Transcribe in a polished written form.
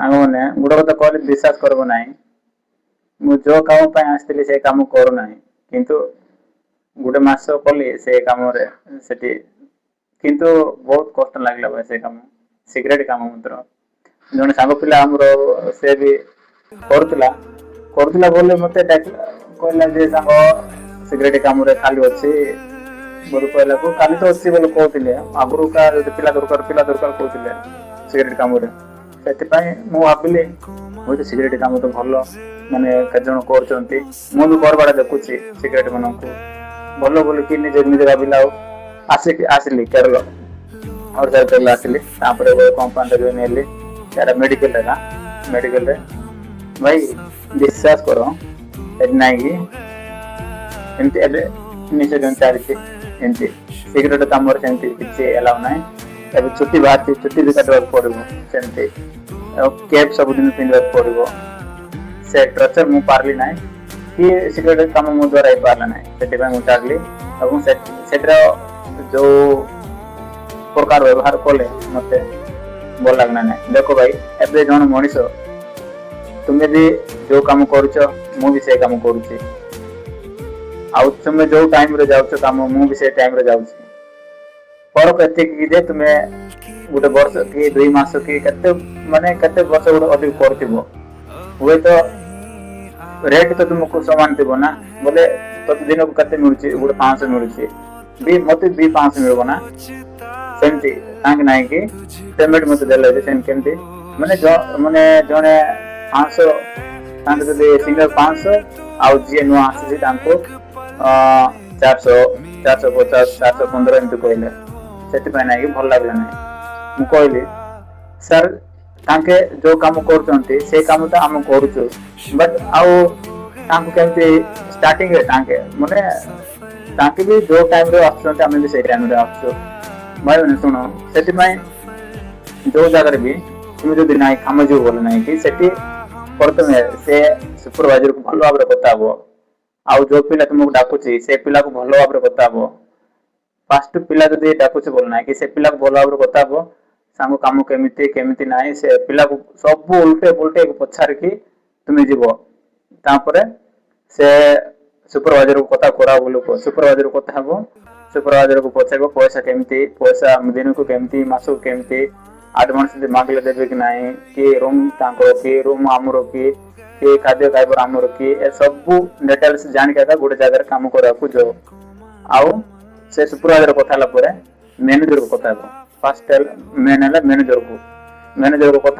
ସାଙ୍ଗମାନେ, ଗୋଟେ କଥା କହିଲେ ବିଶ୍ୱାସ କରିବ ନାହିଁ। ମୁଁ ଯୋଉ କାମ ପାଇଁ ଆସିଥିଲି, ସେ କାମ କରୁନାହିଁ। କିନ୍ତୁ ଗୋଟେ ମାସ କଲି ସେ କାମରେ ସେଠି, କିନ୍ତୁ ବହୁତ କଷ୍ଟ ଲାଗିଲା ଭାଇ ସେ କାମ, ସିଗରେଟ କାମ ମାତ୍ର। ଜଣେ ସାଙ୍ଗ ପିଲା ଆମର, ସେ ବି କରୁଥିଲା। କରୁଥିଲା ବୋଲି ମତେ ଡାକିଲା, କହିଲା ଯେ ସାଙ୍ଗ, ସିଗରେଟ କାମରେ ଖାଲି ଅଛି ବୋଲି କହିଲାକୁ, କାଲି ତ ଅଛି ବୋଲି କହୁଥିଲେ ଆଗରୁ କା ଯଦି ପିଲା ଦରକାର, ପିଲା ଦରକାର କହୁଥିଲେ ସିଗରେଟ କାମରେ। ସେଥିପାଇଁ ମୁଁ ଭାବିଲି ହୁଏତ ସିଗରେଟ କାମ ତ ଭଲ, ମାନେ କେତେ ଜଣ କରୁଛନ୍ତି, ମୁଁ ବି କରବାଟା ଦେଖୁଛି ସିଗରେଟ ମାନଙ୍କୁ, ଭଲ ବୋଲିକି ନିଜେ ନିଜେ ଭାବିଲା। ଆଉ ଆସିକି ଆସିଲି କେରଳ, ଓଡ଼ିଶାରେ କେରଳ ଆସିଲି। ତାପରେ ଗୋଟେ କମ୍ପାନୀରେ ଜଏନ୍ ହେଲି। ସେଟା ମେଡିକାଲରେ ନା, ମେଡିକାଲରେ ଭାଇ ବିଶ୍ୱାସ କର, ସେଠି ନାଇଁ କି ଏମିତି ଏବେ ନିଷେଧ ଚାଲିଛି। ଏମିତି ସିଗରେଟ କାମରେ ସେମିତି କିଛି ଏଲାଉ ନାହିଁ। ଏବେ ଚୁଟି ବାହାରିଛି, ଚୁଟି ବି କାଟିବାକୁ ପଡିବ ସେମିତି, ଆଉ କ୍ୟାପ୍ ସବୁଦିନ ପିନ୍ଧିବାକୁ ପଡିବ। ସେ ଟର୍ଚର ମୁଁ ପାରିଲି ନାହିଁ କି ସିଗରେଟ କାମ ମୋ ଦ୍ୱାରା ହେଇପାରିଲା ନାହିଁ। ସେଥିପାଇଁ ମୁଁ ଛାଡ଼ିଲି ଏବଂ ସେଠିର ଯୋଉ ପ୍ରକାର ବ୍ୟବହାର କଲେ, ମତେ ଭଲ ଲାଗିଲା ନାହିଁ। ଦେଖ ଭାଇ, ଏବେ ଜଣେ ମଣିଷ, ତୁମେ ବି ଯୋଉ କାମ କରୁଛ, ମୁଁ ବି ସେ କାମ କରୁଛି। ଆଉ ତୁମେ ଯୋଉ ଟାଇମରେ ଯାଉଛ କାମ, ମୁଁ ବି ସେ ଟାଇମରେ ଯାଉଛି। ଫରକ ଏତିକି ଯେ ତୁମେ ଗୋଟେ ବର୍ଷ କି 2 ମାସ କି କେତେ, ମାନେ କେତେ ବର୍ଷ ଗୋଟେ ଅଧିକ କରୁଥିବ ହୁଏତ। ରେଟ୍ ତ ତୁମକୁ ସମାନ ଥିବ ନା? ବୋଲେ ତତେ ଦିନକୁ କେତେ ମିଳୁଛି? ଗୋଟେ 500 ମିଳୁଛି ବି, ମତେ ବି 500 ମିଳିବ ନା ସେମିତି? କାହିଁକି ନାହିଁ କି ପେମେଣ୍ଟ ମତେ ଦେଲେ ଯେ ସେମିତି କେମିତି? ମାନେ ମାନେ ଜଣେ 500, ତାଙ୍କୁ ଯଦି ସିନିୟର 500, ଆଉ ଯିଏ ନୂଆ ଆସିଛି ତାଙ୍କୁ 400, 450, 415 ଏମିତି କହିଲେ। ସେଥିପାଇଁ ନାଇଁ କି ଭଲ ଲାଗିଲା ନାହିଁ। ମୁଁ କହିଲି, ସାର୍, ତାଙ୍କେ ଯୋଉ କାମ କରୁଛନ୍ତି, ସେ କାମ ତ ଆମେ କରୁଛୁ, ବଟ୍ ଆଉ ତାଙ୍କୁ କେମିତି ଷ୍ଟାର୍ଟିଂରେ ତାଙ୍କେ, ମାନେ ତାଙ୍କେ ବି ଯୋଉ ଟାଇମରେ ଆସୁଛନ୍ତି, ଆମେ ବି ସେଇ ଟାଇମରେ ଆସୁଛୁ। ଭାଇମାନେ ଶୁଣ, ସେଥିପାଇଁ ଯୋଉ ଜାଗାରେ ବି ତୁମେ ଯଦି ନାହିଁ କାମ ଯିବ ବୋଲେ ନାହିଁ କି ସେଠି ପ୍ରଥମେ ସେ ସୁପରଭାଇଜରକୁ ଭଲ ଭାବରେ କଥା ହବ। ଆଉ ଯୋଉ ପିଲା ତୁମକୁ ଡାକୁଛି, ସେ ପିଲାକୁ ଭଲ ଭାବରେ କଥା ହବ। ଫାଷ୍ଟ ପିଲା ଯଦି ଡାକୁଛି ବୋଲେ ନାହିଁ କି ସେ ପିଲାକୁ ଭଲ ଭାବରେ କଥା ହବ। ସାଙ୍ଗ, କାମ କେମିତି, କେମିତି ନାହିଁ, ସେ ପିଲାକୁ ସବୁ ଉଲ୍ଟେ ପୁଲ୍ଟେ ପଚାରିକି ତୁମେ ଯିବ। ତାପରେ ସେ ସୁପରଭାଇଜରକୁ କଥା କରାଅ ବୋଲି ସୁପରଭାଇଜର କଥା ହବ। ସୁପରଭାଇଜରକୁ ପଚାରିବ ପଇସା କେମିତି, ପଇସା ଦିନକୁ କେମିତି, ମାସକୁ କେମିତି, ଆଡଭାନ୍ସ ଯଦି ମାଗିଲେ ଦେବେ କି ନାହିଁ, କି ରୁମ୍ ତାଙ୍କର କି ରୁମ୍ ଆମର, କି କି ଖାଦ୍ୟ ଖାଇବାର ଆମର କି, ଏ ସବୁ ଡିଟେଲ୍ସ ଜାଣିକି ଏକା ଗୋଟେ ଜାଗାରେ କାମ କରିବାକୁ ଯାଅ। ଆଉ ସେ ସୁପରଭାଇଜର କଥା ହେଲା ପରେ ମ୍ୟାନେଜରକୁ କଥା ହେବ। ଫାଷ୍ଟ ମେନ୍ ହେଲା ମ୍ୟାନେଜରକୁ କଥା